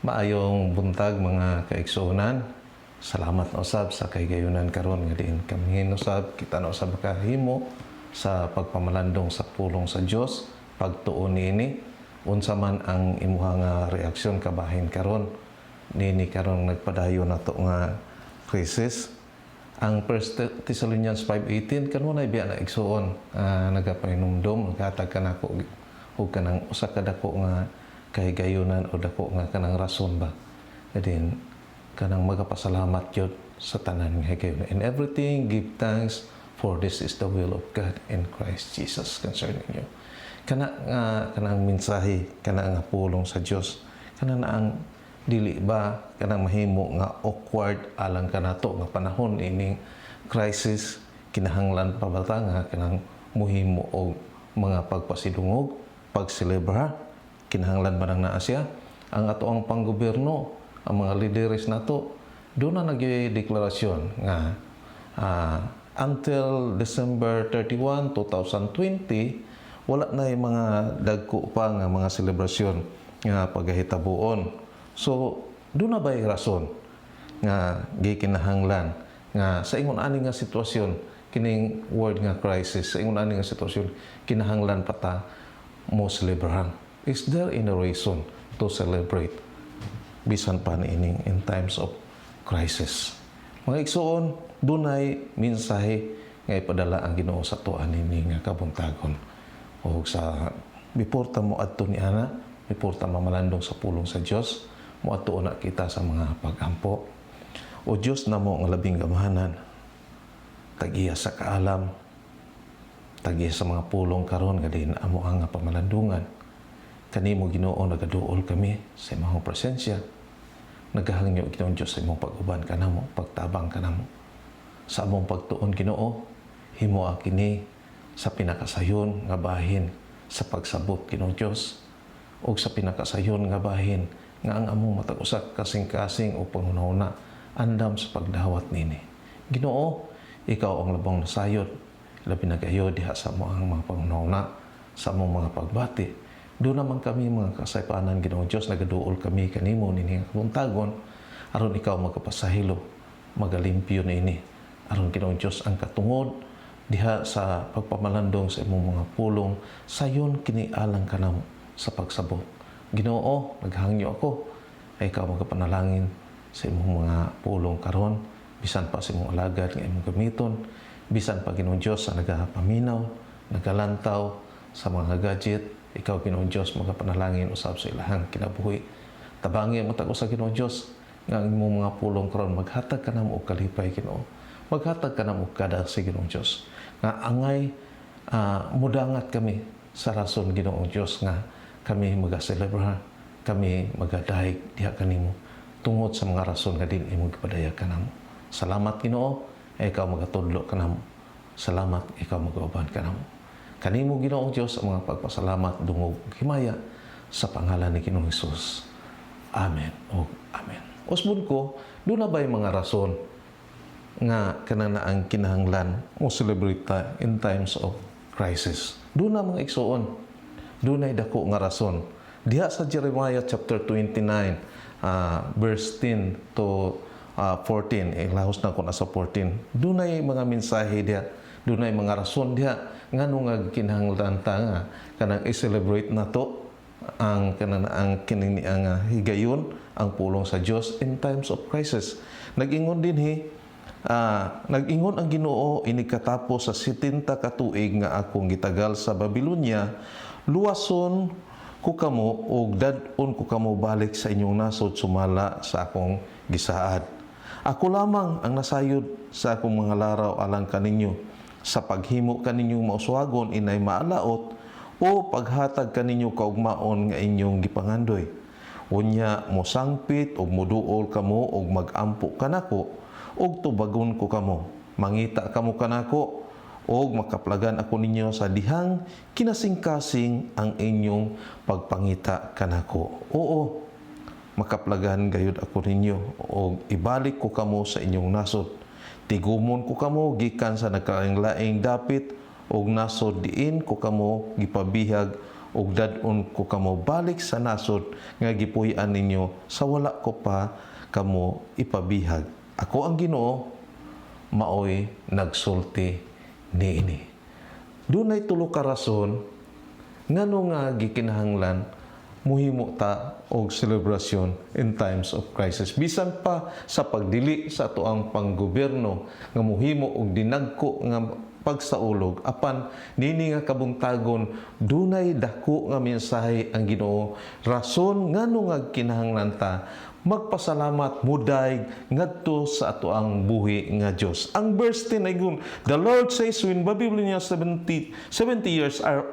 Maayong buntag, mga kaigsuonan. Salamat na usab sa kahigayunan karon nga diin kami usab kita na usab makahimo sa pagpamalandong sa pulong sa Dios. Pagtuon niini, unsa man ang imuha nga reaksyon kabahin karon nini karon nagpadayon nato nga crisis? Ang 1 Thessalonians 5:18 kanunay biya na, igsuon, nagapahinumdom, naghatag kanako og kanang usa ka dako nga kahigayunan o dako nga kanang rason ba din kanang magapasalamat gyud sa tanan nga higayon. "In everything give thanks, for this is the will of God in Christ Jesus concerning you." Kana nga kanang mensahe, kana nga pulong sa Dios, kana na ang dili ba kanang mahimo nga awkward alang kanato nga panahon ining crisis? Kinahanglan pa ba ta nga kanang muhimo og mga pagpasidungog, pagselebra? Kinahanglan ba nang naa siya? Ang ato ang panggobyerno, ang mga lideres nato, duna na deklarasyon nga until December 31, 2020, wala na yung mga dagko pa nga mga selebrasyon nga pagahitabuon. So, duna ba yung rason nga gikinahanglan nga sa ingon ani nga sitwasyon, kining word nga crisis, sa ingon ani nga sitwasyon, kinahanglan pa ta mo celebrate? Is there any reason to celebrate bisan pa niining in times of crisis? Mga igsuon, dunay mensahe nga ipadala ang Ginoo sa atoa nini nga kabuntagon. O sa before ta mo adto ni ana, before ta mamalandong sa pulong sa Dios, moadto na kita sa mga pagampo. O Dios namo nga labing gamhanan, tag-iya sa kaalam, tag-iya sa mga pulong karon nga diin amo ang nga pamalandungan. Kanimo, Ginoo, nagaduol kami sa imong presensya. Nagahangyo, Ginoong Dios, sa imong pag-uban kanamo, pagtabang kanamo. Sa among pagtuon, Ginoo, himoa kini sa pinakasayon nga bahin sa pagsabot, Ginoong Dios, ug sa pinakasayon nga bahin nga ang among matag usa kasing-kasing o panghunahuna andam sa pagdawat nini. Ginoo, ikaw ang labong nasayod, labi na gayo diha sa among mga panghunahuna, sa among mga pagbati. Duna man kami mga kasaypanan, Ginoong Dios, nagaduol kami kanimo nini nga kabuntagon aron ikaw magapasahilo, magalimpyo niini. Aron, Ginoong Dios, ang katungod diha sa pagpamalandong sa imong mga pulong, sayon kini alang kanamo sa pagsabot. Ginoo, naghangyo ako ay ikaw magapanalangin sa imong mga pulong karon, bisan pa sa imong alagad nga imong gamiton, bisan pa, Ginoong Dios, sa nagapaminaw, nagalantaw sa mga gadget. Ikaw, Ginoong Dios, magapanalangin usab sa ilahang kinabuhi. Tabangi mo tag usa, Ginoong Dios, nga ang imong mga pulong karon maghatag kanamo og kalipay, Ginoo, maghatag kanamo og kadasig, Ginoong Dios, nga angay mudangat kami sa rason, Ginoong Dios, nga kami magaselebra, kami magadayeg diha kanimo tungod sa mga rason nga din imong gipadayag kanamo. Salamat, Ginoo, ay ikaw magatudlo kanamo. Salamat, ikaw magauban kanamo. Kanimo, Ginoong Dios, ang mga pagpasalamat, dungog, himaya sa pangalan ni Ginoong Hesus. Amen o amen. Usbon ko, duna ba mga rason nga kanang ang kinahanglan mo celebrate ta in times of crisis? Duna, mga igsuon. Dunay dako nga rason. Diha sa Jeremiah chapter 29, verse 10 to 14, eh, lahos na ko na sa 14. Dunay mga mensahe diha, dunay mga rason diha ngano nga kinahanglan ta nga kanang i-celebrate nato ang kanang ang kini ang higayon, ang pulong sa Dios in times of crisis. Nag-ingon dinhi, nag-ingon ang Ginoo, "Inig katapos sa 70 ka tuig nga akong gitagal sa Babylonia, luwason ko kamo ug dad-on ko kamo balik sa inyong nasod sumala sa akong gisaad. Ako lamang ang nasayod sa akong mga laraw alang kaninyo sa paghimo kaninyong mauswagon inay maalaot o paghatag kaninyo kaugmaon nga inyong gipangandoy. Unya mosangpit ug moduol kamo ug magampo kanako ug tubagon ko kamo. Mangita kamo kanako ug makaplagan ako ninyo sa dihang kinasingkasing ang inyong pagpangita kanako. Oo, makaplagan gayud ako ninyo ug ibalik ko kamo sa inyong nasod. Tigumon ko kamo gikan sa nagkalaing-laing dapit ug nasod diin ko kamo gipabihag Ug dad-on ko kamo balik sa nasod nga gipuy-an ninyo sa wala ko pa kamo ipabihag. Ako ang Ginoo, maoy nagsulti niini." Dunay tulo ka rason ngano nga gikinahanglan muhimo ta og selebrasyon in times of crisis. Bisan pa sa pagdili sa atoang panggobyerno nga muhimo og dinagko nga pagsaulog, apan nini nga kabuntagon dunay dako nga mensahe ang Ginoo, rason ngano nga kinahanglan ta magpasalamat, mudayeg ngadto sa atoang buhi nga Dios. Ang verse 10 ay gun, "The Lord says, when Babylonia 70 years are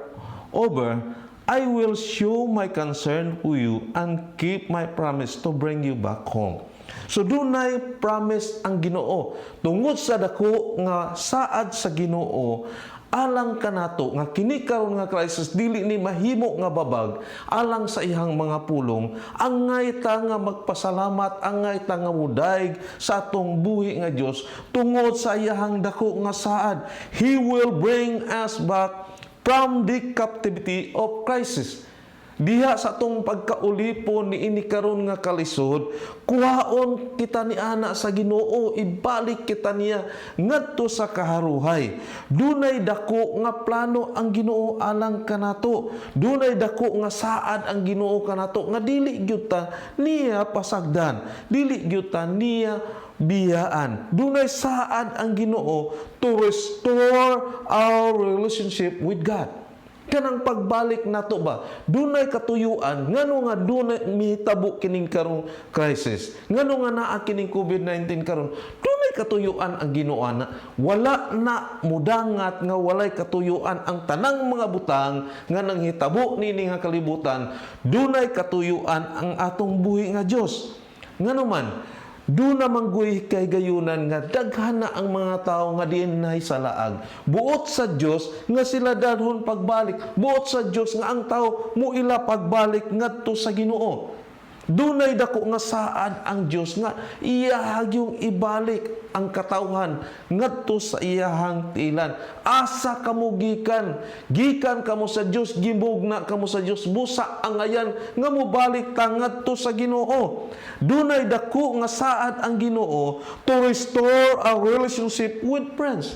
over, I will show my concern to you and keep my promise to bring you back home." So dunay promise ang Ginoo tungod sa dako nga saad sa Ginoo alang kanato nga kini karon nga crisis dili ni mahimo nga babag alang sa iyang mga pulong. Angay ta nga magpasalamat, angay ta nga mudayeg sa atong buhi nga Dios tungod sa iyang dako nga saad. He will bring us back from the captivity of crisis. Diha sa atong pagkaulipon ni ini karon nga kalisod, kuhaon kita ni ana sa Ginoo, ibalik kita niya ngadto sa kaharuhay. Dunay dako nga plano ang Ginoo alang kanato. Dunay dako nga saad ang Ginoo kanato nga dili gyud ta niya pasagdan. Dili gyud ta niya biyaan. Dunay saad ang Ginoo to restore our relationship with God. Kanang pagbalik nato ba, dunay katuyuan ngano nga dunay mihitabo kining karong crisis, ngano nga naa kining COVID-19 karon. Dunay katuyuan ang Ginoo na wala na mudangat nga walay katuyuan ang tanang mga butang nga nanghitabo nini nga kalibutan. Dunay katuyuan ang atong buhi nga Dios. Ngano man duna man guy kahigayunan nga daghan na ang mga tao nga diin nahisalaag. Buot sa Dios nga sila dalhon pagbalik. Buot sa Dios nga ang tao muila pagbalik ngadto sa Ginoo. Dunay dako nga saad ang Dios nga iyahag yung ibalik ang katawhan ngadto sa iyahang tilan. Asa kamo gikan? Gikan kamo sa Dios, gimugna kamo sa Dios. Busa angayan nga mobalik ta ngadto sa Ginoo. Dunay dako nga saad ang Ginoo to restore our relationship with friends.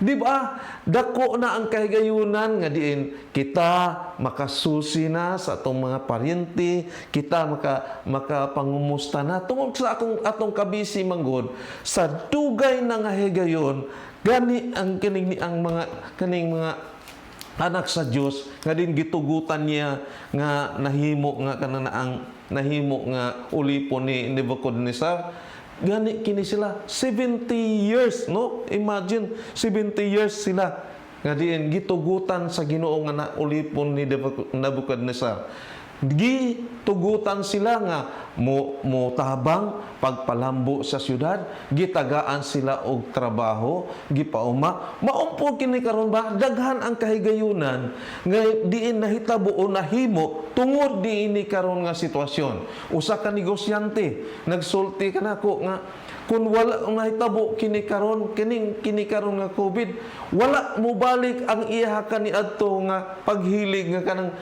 Di ba? Dako na ang kahigayunan nga diin kita makasusi na sa atong mga paryente, kita makapangumusta na. Tungod sa akong atong kabisi manggod sa dugay na nga higayon, gani ang kining ni ang mga kaning mga anak sa Dios nga din gitugutan niya nga nahimo nga kanang ang nahimo nga ulipon ni Nebuchadnezzar. Gani kini sila 70 years, no? Imagine, 70 years sila nga diin gitugutan sa Ginoo nga naulipon ni Nebuchadnezzar. Gitugutan sila nga mo tabang pagpalambo sa syudad, gitagaan sila og trabaho, gipauma. Mao pud kini karon ba, daghan ang kahigayunan nga diin nahitabo o nahimo tungod diini karon nga sitwasyon. Usa ka negosyante nagsulti kanako nga kung wala nahitabo kini karon, kining kini karon nga COVID, wala mobalik ang iya kaniadto nga paghilig nga kanang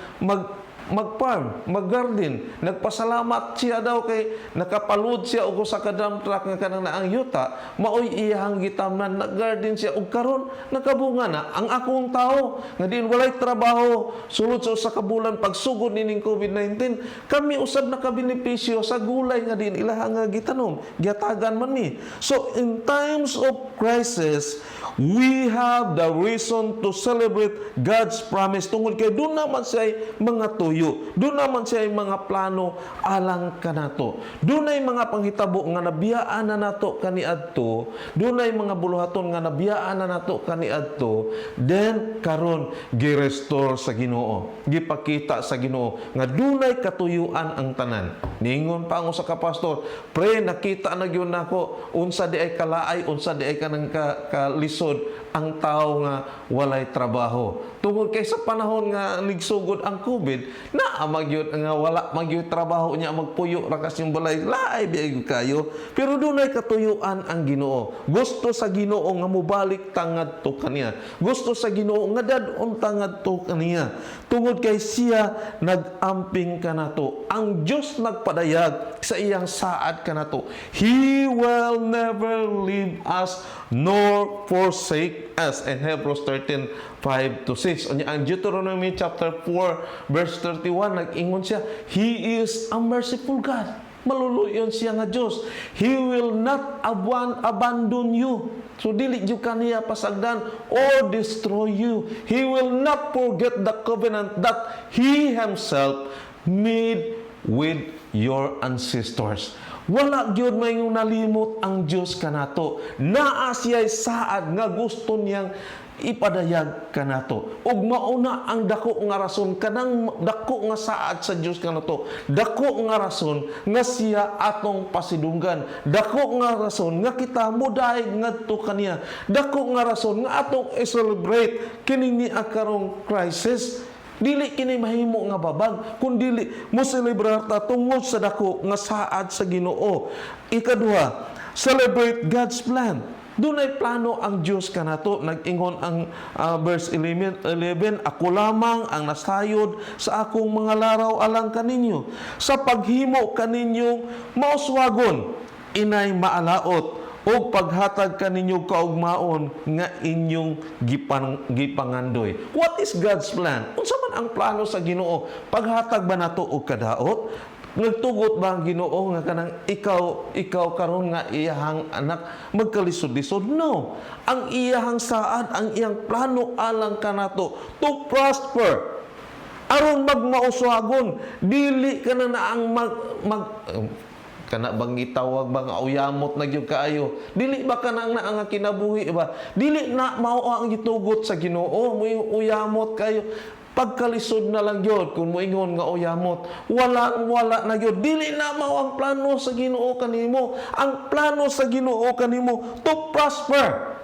mag-farm, mag-garden. Nagpasalamat siya daw kay nakapalud siya og usa ka dump truck nga kanang naang yuta, maoy iyang gitamnan, nag-garden siya og karon nakabunga na. Ang akong tao nga diin walay trabaho sulod sa usa ka bulan pagsugod nining COVID-19, kami usab nakabenepisyo sa gulay nga diin ilaha nga gitanom, gihatagan man ni. So in times of crisis, we have the reason to celebrate God's promise tungod kay duna man siya mga tuyo. Duna man siya mga plano alang kanato. Dunay mga panghitabo nga nabiyaan na nato kaniadto, dunay mga buluhaton nga nabiyaan na nato kaniadto, then karon gi-restore sa Ginoo. Gipakita sa Ginoo nga dunay katuyuan ang tanan. Ningon pa ang usa ka pastor, "Pre, nakita na gyud nako unsa di ay kalaay, unsa di ay kanang kalisod ang tao nga walay trabaho." Tungod kay sa panahon nga nigsugod ang COVID, Naa magyud nga wala magyud trabaho niya, magpuyo ra kas yung balay, laay biya kayo. Pero dunay katuyuan ang Ginoo. Gusto sa Ginoo nga mobalik ta ngadto kaniya. Gusto sa Ginoo nga dad-on ta ngadto kaniya. Tungod kay siya nag-amping kanato. Ang Dios nagpadayag sa iyang saad kanato. He will never leave us nor forsake us. In Hebrews 13, 5 to 6. Unya ang Deuteronomy chapter 4 verse 31, nag-ingon siya, He is a merciful God. Maluluyon siya nga Diyos. He will not abandon you. So dili jud kaniya pasagdan or destroy you. He will not forget the covenant that He Himself made with your ancestors. Wala gyud may nalimot ang Dios kanato. Naa siya'y saad nga gusto niyang ipadayag kanato. Ug mauna ang dako nga rason, kanang dako nga saad sa Dios kanato. Dako nga rason nga siya atong pasidunggan. Dako nga rason nga kita modaig ngadto kaniya. Dako nga rason nga atong i-celebrate kini ni karong crisis. Dili kini mahimo nga babag kun dili mo celebrar ta tungod sa dako nga saad sa Ginoo. Ikaduha, celebrate God's plan. Dunay plano ang Dios kanato. Nag-ingon ang verse 11, 11, "Ako lamang ang nasayod sa akong mga laraw alang kaninyo sa paghimo kaninyong mauswagon inay maalaot ug paghatag kaninyo kaugmaon nga inyong gipangandoy." What is God's plan? Unsa man ang plano sa Ginoo? Paghatag ba nato og kadaot? Nagtugot ba ang Ginoo nga kanang ikaw karon nga iyahang anak magkalisod-lisod? No. Ang iyahang saad, ang iyang plano alang kanato, to prosper. Aron magmauswagon, dili ka na na ang mag, mag kana bang gitawag bang uyamot na gyud kaayo, dili ba kanang naa nga kinabuhi ba, dili na mao ang gitugot sa Ginoo mo uyamot kayo, pagkalisod na lang gyud. Kung moingon nga uyamot, wala wala na gyud. Dili na mao ang plano sa Ginoo kanimo. Ang plano sa Ginoo kanimo, to prosper.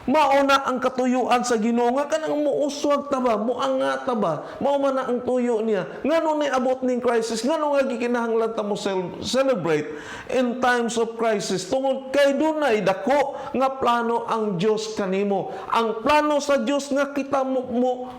Mao na ang katuyuan sa Ginoo nga kanang muuswag ta ba, muangat ta ba, mao man na ang tuyo niya. Ngano ni abot ning crisis, ngano nga gikinahanglan ta mo celebrate in times of crisis? Tungod kay dunay dako nga plano ang Dios kanimo. Ang plano sa Dios nga kita mo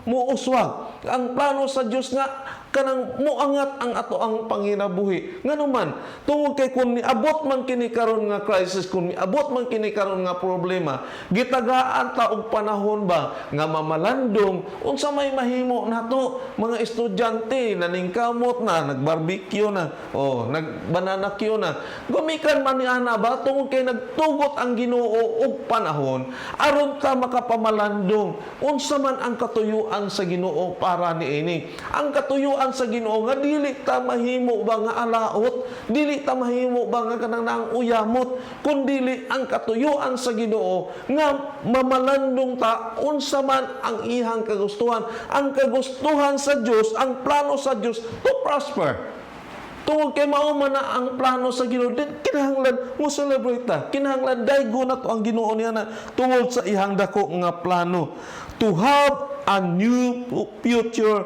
muuswag. Ang plano sa Dios nga kanang muangat ang ato ang panginabuhi. Ngano man, tungod kay kung niabot man kini karon nga crisis, kung niabot man kini karon nga problema, gitagaan ta og panahon ba nga mamalandong unsa may mahimo nato. Mga estudyante naningkamot na, nagbarbecue na, oh, nagbanana cue na. Gumikan man ni ana ba, tungod kay nagtugot ang Ginoo og panahon aron ta makapamalandong unsa man ang katuyuan sa Ginoo para niini. Ang katuyuan sa Ginoo nga dili ta mahimo ba nga alaot, dili ta mahimo ba nga kanang naang uyamot, kun dili ang katuyuan sa Ginoo nga mamalandong ta unsa man ang iyang kagustuhan. Ang kagustuhan sa Dios, ang plano sa Dios, to prosper. Tungod kay mao man na ang plano sa Ginoo, din kinahanglan mo celebrate ta. Kinahanglan daygo na to ang Ginoo niya na tungod sa iyang dako nga plano. To have a new future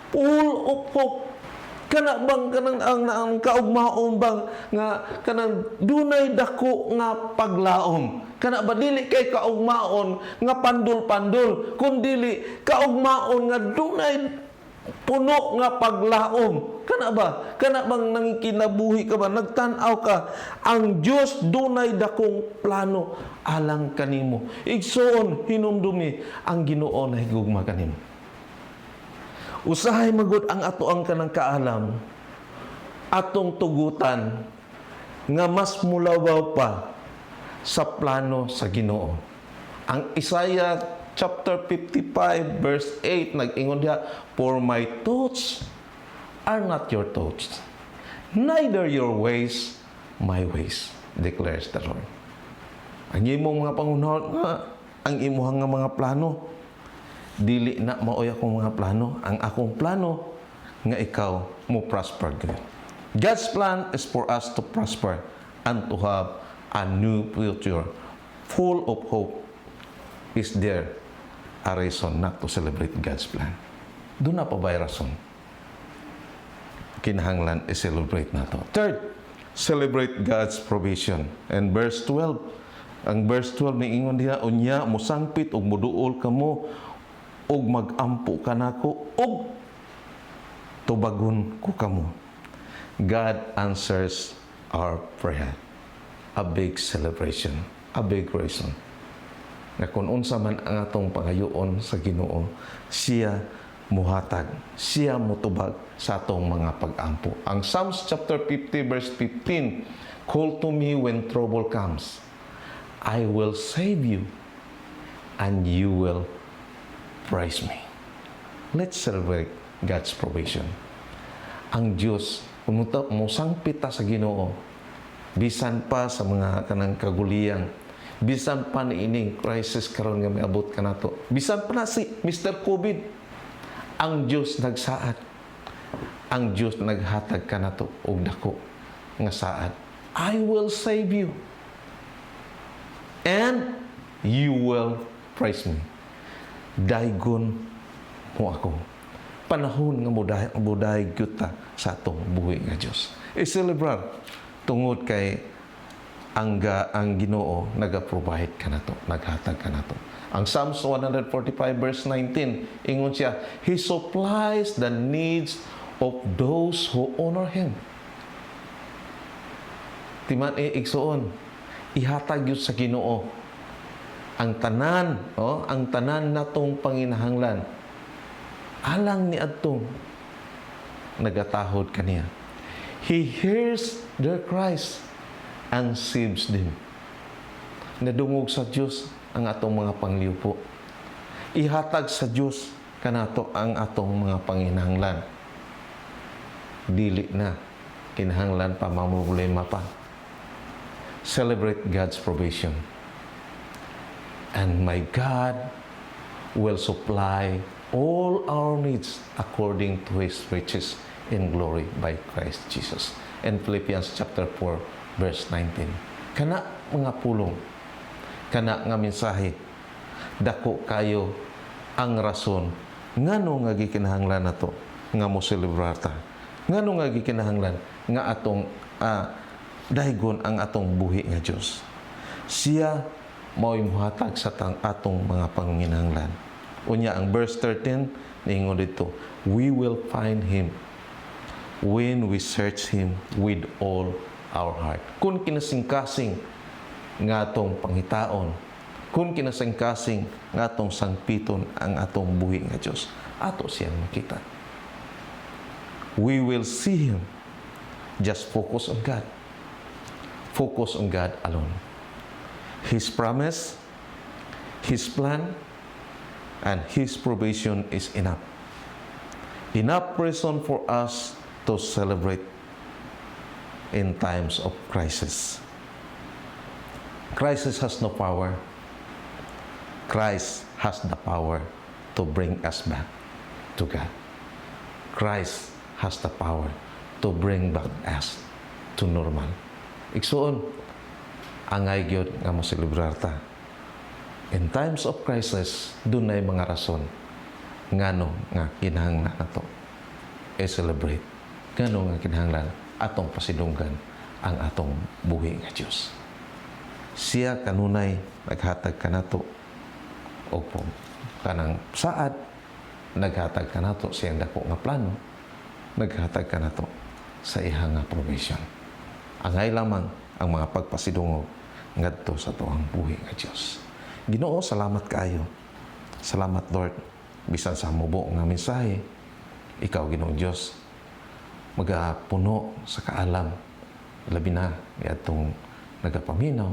full of hope. Kana bang kanang ang kaugmaon bang nga kanang dunay dako nga paglaom. Kana ba dili kay kaugmaon nga pandul-pandul, kun dili kaugmaon nga dunay puno nga paglaom. Kana ba? Kana bang nangikinabuhi ka ba? Nagtan-aw ka, ang Dios dunay dakong plano alang kanimo. Igsoon, hinumdumi, ang Ginoo na higugma kanimo. Usahay magud ang ato ang kanang kaalam, atong tugutan nga mas mulabaw pa sa plano sa Ginoo. Ang Isaiah chapter 55 verse 8 nag-ingon diha, "For my thoughts are not your thoughts, neither your ways my ways, declares the Lord." Ang imong mga pangunahon nga ang imuhang nga mga plano, dili na maoy akong mga plano. Ang akong plano nga ikaw mo prosper gud. God's plan is for us to prosper and to have a new future full of hope. Is there a reason not to celebrate God's plan? Duna pa ba'y rason? Kinahanglan i-celebrate nato. Third, celebrate God's provision. And verse 12, ang verse 12 niingon diha, "Unya mosangpit ug muduol kamo ug magampo kanako ug tubagon ko kamo." God answers our prayer. A big celebration, a big reason. Nga kung unsa man ang atong pangayoon sa Ginoo, siya muhatag, siya mutubag sa atong mga pag-ampo. Ang Psalms chapter 50 verse 15, "Call to me when trouble comes. I will save you and you will praise me." Let's celebrate God's provision. Ang Diyos, kung musangpit ta sa Ginoo, bisan pa sa mga kanang kaguliyang, bisan pa ni ining crisis karon nga miabot kanato, bisan pa na si Mr. COVID, ang Diyos nagsaad. Ang Diyos naghatag kanato og dako nga saad. "I will save you and you will praise me." Daygon mo ako. Panahon nga mudayeg gyud ta sa atong buhi nga Dios. I-celebrar tungod kay ang Ginoo naga-provide kanato, naghatag kanato. Ang Psalms 145 verse 19, ingon siya, "He supplies the needs of those who honor Him." Timan eh, igsuon, ihatag gyud sa Ginoo ang tanan, oh, ang tanan natong panginahanglan alang ni adtong nagatahod kaniya. "He hears their cries and saves them." Nadungog sa Dios ang atong mga pangliupo. Ihatag sa Dios kanato ang atong mga panginahanglan. Dili na kinahanglan pa mamroblema pa. Celebrate God's provision. "And my God will supply all our needs according to His riches in glory by Christ Jesus." In Philippians chapter 4 verse 19. Kana mga pulong, kana nga mensahe, dako kayo ang rason ngano nga gikinahanglan nato nga mo celebrar ta. Ngano nga gikinahanglan nga atong daygon ang atong buhi nga Dios. Siya mao'y muhatag sa tang atong mga panginahanglan. Unya ang verse 13 niingon dito, "We will find Him when we search Him with all our heart." Kung kinasingkasing nga atong pangitaon, kung kinasingkasing nga atong sangpiton ang atong buhi nga Dios, ato siyang makita. We will see Him. Just focus on God. Focus on God alone. His promise, His plan, and His provision is enough. Enough reason for us to celebrate in times of crisis. Crisis has no power. Christ has the power to bring us back to God. Christ has the power to bring back us to normal. Igsuon, angay gyud nga mo celebrar ta. In times of crisis, dunay mga rason ngano nga kinahanglan nato i-celebrate. Ngano nga kinahanglan atong pasidunggan ang atong buhi nga Dios. Siya kanunay naghatag kanato og kanang saad, naghatag kanato siyang dako nga plano, naghatag kanato sa ihang nga provision. Angay lamang ang mga pagpasidungog ngadto sa atuang buhi nga Dios. Ginoo, salamat kaayo. Salamat, Lord. Bisan sa mubo nga mensahe, ikaw, Ginoong Dios, magapuno sa kaalam, labi na atong nagapaminaw.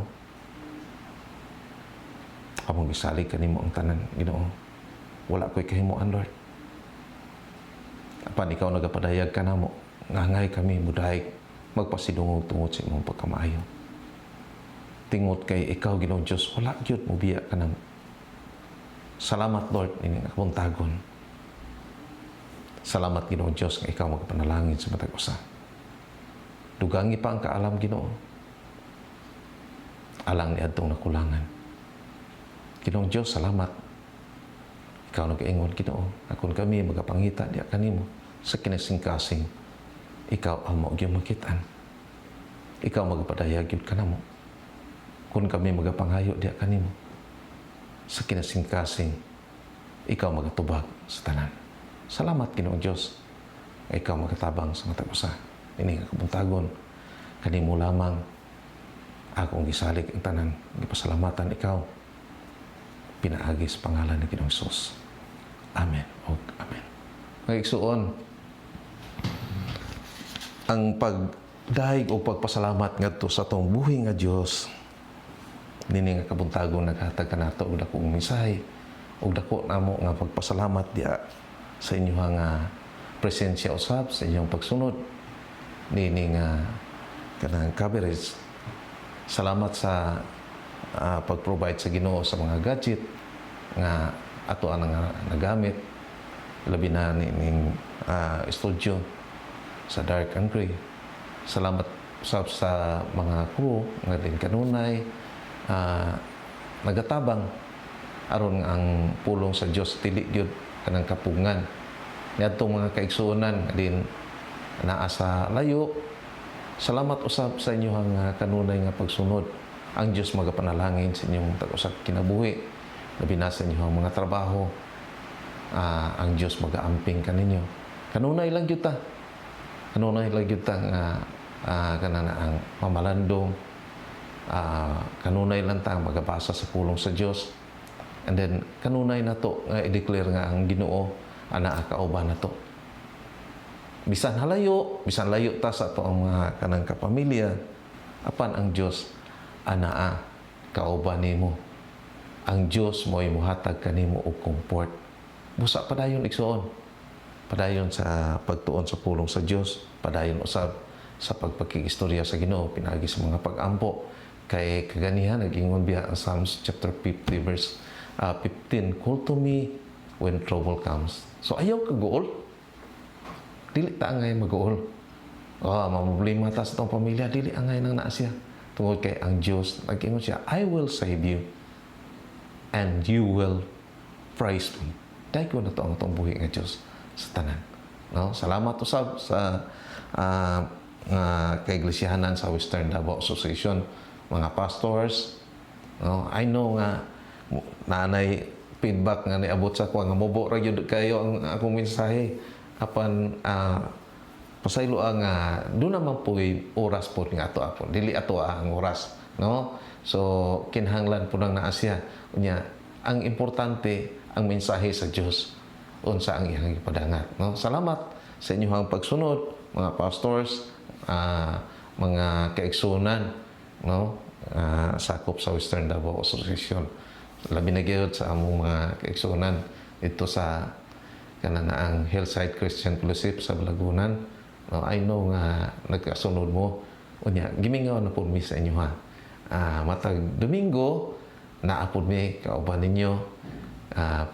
Among gisalig kanimo ang tanan, Ginoo. Wala ko'y kahimuan, Lord. Apan ikaw nagapadayag kanamo, ngangay kami mudayeg magpasidungog tungod sa imong pagkamaayo. Tungod kay ikaw, Ginoong Diyos, wala gyud mobiya kanamo. Salamat, Lord, ini nga kabuntagon. Salamat, Ginoong Diyos, nga ikaw magapanalangin sa matag usa. Dugangi pa ang kaalam, Ginoo, alang ni adtong nakulangan. Ginoong Diyos, salamat. Ikaw nag-ingon, Ginoo, akon kami magapangita diha kanimo sa kinasingkasing. Ikaw amo gyud makitaan. Ikaw magapadayag gyud kanamo. Kung kami magapangayo diha kanimo sa kinasingkasing, ikaw magatubag sa tanan. Salamat, Ginoong Dios. Ikaw magatabang sa matag usa. Ini nga kabuntagon, kanimo lamang akong gisalig ang tanan. Gipasalamatan ikaw pinaagi sa pangalan ni Ginoong Hesus. Amen ug amen. Mga igsuon, ang pagdayeg o pagpasalamat ngadto sa atong buhi nga Dios nini nga kabuntagon naghatag kanato og dakong mensahe ug dako namo nga pagpasalamat diha sa inyong nga presensya usab sa inyong pagsunod nini nga kanang coverage. Salamat sa pag-provide sa Ginoo sa mga gadget nga ato ang nga nagamit, labi na ning studio sa Dark and Grey. Salamat usab sa mga crew nga din kanunay nagatabang aron nga ang pulong sa Dios dili gyud kanang kapungan niadtong mga kaigsuonan nga din naa sa layo. Salamat usab sa inyong kanunay nga pagsunod. Ang Dios magapanalangin sa inyong tag-usab kinabuhi, labi na sa inyong mga trabaho. Ang Dios magaamping kaninyo. Kanunay lang gyud ta. Kanunay lang gyud ta nga kanana ang mamalandong. Kanunay lang ta ang magabasa sa pulong sa Dios. And then kanunay na to nga i-declare nga ang Ginoo anaa kauban nato. Bisan halayo, bisan layo ta sa ato ang mga kanang kapamilya, apan ang Dios anaa kauban nimo. Ang Dios mo'y muhatag kanimo og comfort. Busa padayon, igsuon. Padayon sa pagtuon sa pulong sa Dios, padayon usab sa pagpakigistorya sa Ginoo pinaagi sa mga pag-ampo, kay kaganihan nag-ingon biya ang Psalms chapter 50 verse 15, "Call to me when trouble comes." So ayaw ka guol. Dili ta angay maguol. Oh, mamroblema ta sa atong pamilya, dili angay nang naa siya. Tungod kay ang Dios nag-ingon siya, "I will save you and you will praise me." Daygon nato ang atong buhi nga Dios sa tanan. No? Salamat usab sa kaiglesiahanan sa Western Davao Association, mga pastors. No? I know nga naanay feedback nga niabot sa ako nga mubo ra gyud kayo ang akong mensahe, apan pasaylo ang doon naman po'y oras po nga ato apon dili ato ang oras, no? So kinahanglan po nang naa siya. Unya ang importante ang mensahe sa Dios, unsa ang iyang gipadangat, no? Salamat sa inyong pagsunod, mga pastors, mga kaigsunan, no, sakop sa Western Davao Association, labi na gyud sa among mga kaigsunan dito sa kanang Hillside Christian Fellowship sa Balagunan. No, I know nga nagkasunod mo. Unya, gimingaw na po mi sa inyo ha. Matag Domingo, naa pod mi kauban ninyo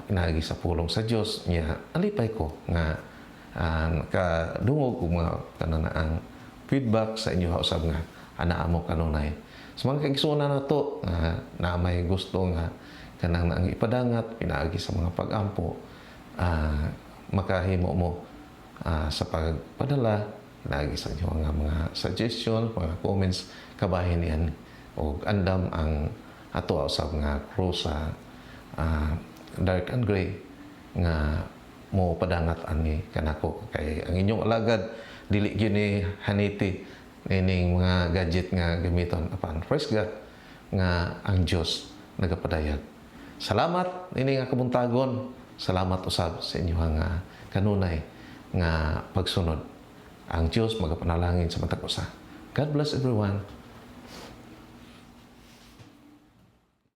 pinaagi sa pulong sa Dios. Nya, alipay ko nga nakadungog og mga kananaang feedback sa inyo usab nga anaa mo kanunay. Sa mga kaigsuonan nato nga na may gusto nga kanang naang ipadangat pinaagi sa mga pag-ampo, makahimo mo sa pagpadala pinaagi sa inyo nga mga suggestion, mga comments, kabahin yan og andam ang ato usab nga crew sa Dark and Grey nga mo padangat ani kanako, kay ang inyong alagad dili gyud ni haniti nining mga gadget nga gamiton, apan praise God nga ang Dios nagapadayag. Salamat ini nga kabuntagon. Salamat usab sa inyong nga kanunay nga pagsunod. Ang Dios magapanalangin sa matag usa. God bless everyone.